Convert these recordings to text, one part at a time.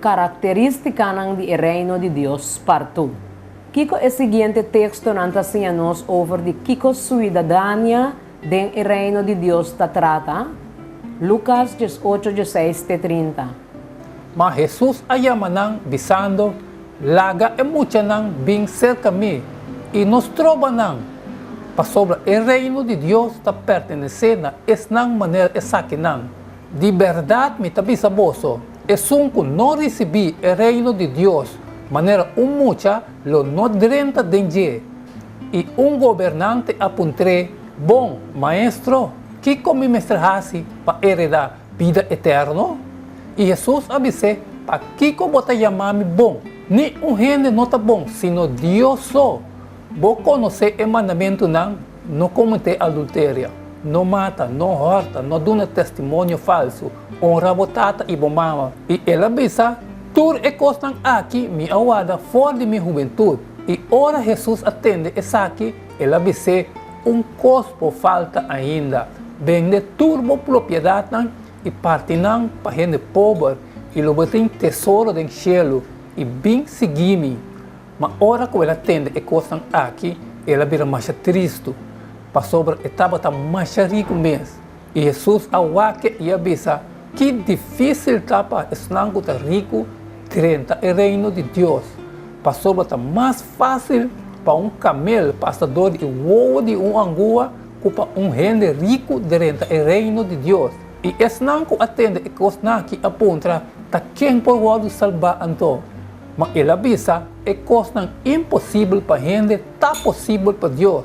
Karakterístikanan di e Reino di Dios, Partu. Kiko e siguiente tekstonan ta siña nos over di kiko suidadania den e Reino di Dios ta trata? Lukas 18, 16 te 30. Ma Hesus a yama nan, bisando, Laga e muchanan bin serka mi, i no stroba nan, pasobra e Reino di Dios ta pertenesé na esnan manera esakinan. Di bèrdat mi ta bisa boso, esun ku no risibí e Reino di Dios manera un mucha lo no drenta den dje. I un gobernante a puntr'é, Bon, Maestro, kiko mi mester hasi pa heredá bida eterno? I Hesus a bis'é, Pakiko bo ta yama mi bon? Ni un hende no ta bon, sino Dios so. Bo konosé e mandamentunan, No kometé adulteria, no mata, no hòrta, no duna testimonio falsu, honra bo tata i bo mama. I el a bisa, Tur e kosnan aki mi a warda for di mi hubentut. I ora Hesus a tende esaki, el a bis'é, Un kos bo falta ainda, bende tur bo propiedatnan i parti nan pa hende pober, i lo bo tin tesoro den shelu, i bin sigui mi. Ma ora ku el a tende e kosnan aki, el a bira masha tristu, pasobra e tabata masha riku mes. I Hesus a wak-e i a bisa, Ki difísil ta pa esnan ku ta riku drenta e Reino di Dios! Pasobra ta mas fásil pa un kamel pasa dor di e wowo di un angua ku pa un hende riku drenta e Reino di Dios. I esnan ku a tende e kosnan aki a puntra, Ta ken por wòrdu salbá anto? Ma el a bisa, E kosnan imposibel pa hende ta posibel pa Dios.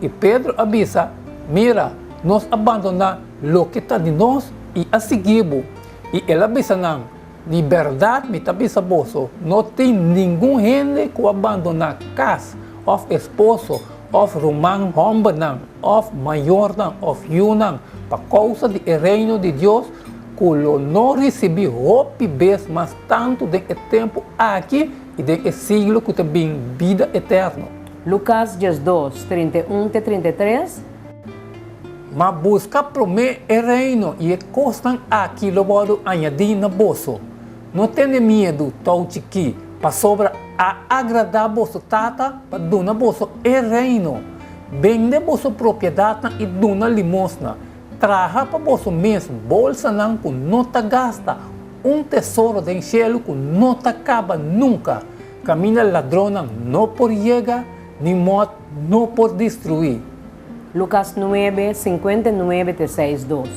I Pedro a bisa, Mira, nos a bandoná loke ta di nos i a sigui bo. I el a bisa nan, Di bèrdat mi ta bisa boso, no tin ningun hende ku a bandoná kas, òf esposo, òf ruman hòmbernan, òf mayornan, òf yunan, pa kousa di e Reino di Dios, ku lo no risibí hopi bes mas tantu den e tempu aki i den e siglo ku ta bin, bida eterno. Lukas 12, 31 te 33. Ma buska promé e Reino i e kosnan aki lo wòrdu añadí na boso. No tene miedu, tou chikí, pasobra a agradá boso Tata pa duna boso e Reino. Bende boso propiedatnan i duna limosna. Traha pa boso mes bolsanan ku no ta gasta, un tesoro den shelu ku no ta kaba nunka. Kaminda ladronnan no por yega, ni mòt no por destruí. Lukas nuebe, 59 te seis dos.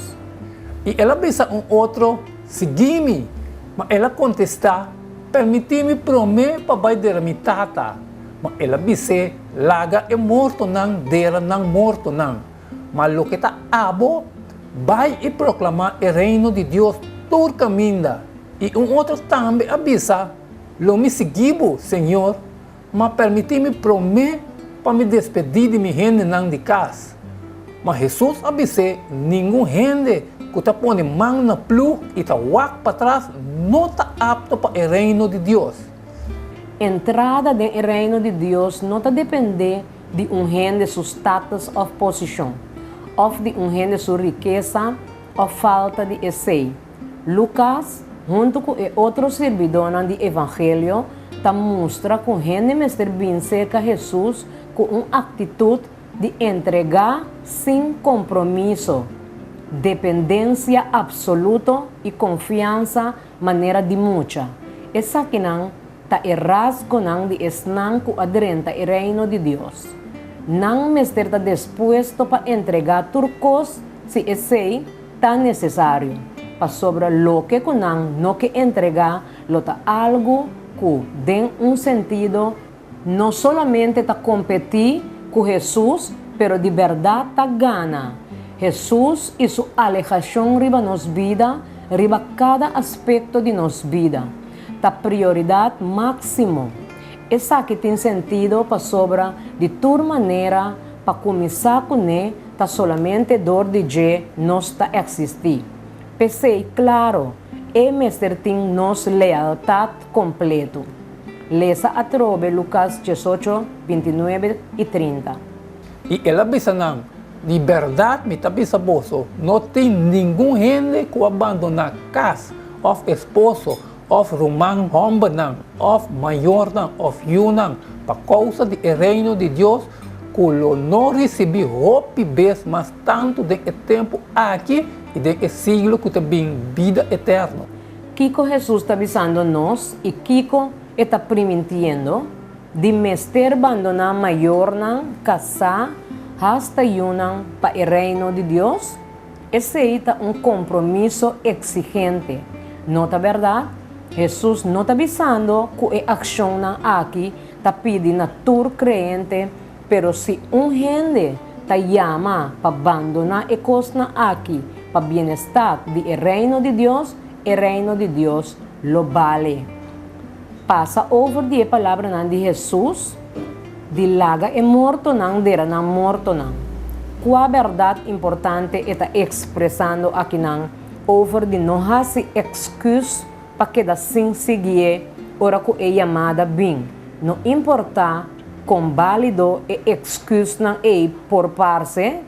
I el a bisa un otro, Sigui mi. Ma el a kontestá, Permití mi promé pa bai dera mi tata. Ma el a bis'é, Laga e mortonan dera nan mortonan. Ma loke ta abo, bai i proklamá e Reino di Dios tur kaminda. I un otro tambe a bisa, Lo mi sigui bo, Señor, ma permití mi promé pa mi despedí di mi hendenan di kas. Ma Hesus a bis'é, Ningun hende ku ta pone man na plug i ta wak patras no ta apto pa e Reino di Dios. Entrada den e Reino di Dios no ta dependé di un hende su status òf posishon, òf di un hende su rikesa òf falta di esei. Lukas, huntu ku e otro sirbidónan di evangelio, ta mustra ku hende mester bin serka Hesus ku un aktitut di entregá sin kompromiso, dependensia apsoluto i konfiansa manera di mucha. Esakinan ta e rasgonan di esnan ku a drenta e Reino di Dios. Nan mester ta dispuesto pa entregá tur kos si esei Ta nesesario, pasobra loke ku nan no ke entregá lo ta algu ku, den un sentido, no solamente ta kompetí ku Hesus, pero di bèrdat ta gana Hesus i su alehashon riba nos bida, riba kada aspekto di nos bida. Ta prioridat máksimo. Esaki tin sentido pasobra di tur manera pa kuminsá kuné Ta solamente dor di dje nos ta eksistí. P'esei, klaro, e mester tin nos lealtat kompletu. Lesa atrobe Lukas 18, 29 i 30. I el a bisa nan, Di bèrdat mi ta bisa boso, no tin ningun hende ku a bandoná kas, òf esposo, òf ruman hòmbernan, òf mayornan, òf yunan, pa kousa di e Reino di Dios, ku lo no risibí hopi bes mas tantu den e tempu aki i den e siglo ku ta bin, bida eterno. Kiko Hesus ta bisando nos i kiko e ta primintiendo? Di mester bandoná mayornan, kasá, hasta yunan pa e Reino di Dios? Esei ta un kompromiso eksigente, no ta bèrdat? Hesus no ta bisando ku e akshonnan aki ta pidi na tur kreente, pero si un hende ta yama pa bandoná e kosnan aki pa bienestar di e Reino di Dios, e Reino di Dios lo bale. Pasa over di e palabranan di Hesus di laga e mortonan dera nan mortonan. Kua bèrdat importante e ta ekspresando akinan over di no hasi èksküs pa keda sin siguié ora ku e yamada bin, no importá kon bálido e èksküsnan ei por parse?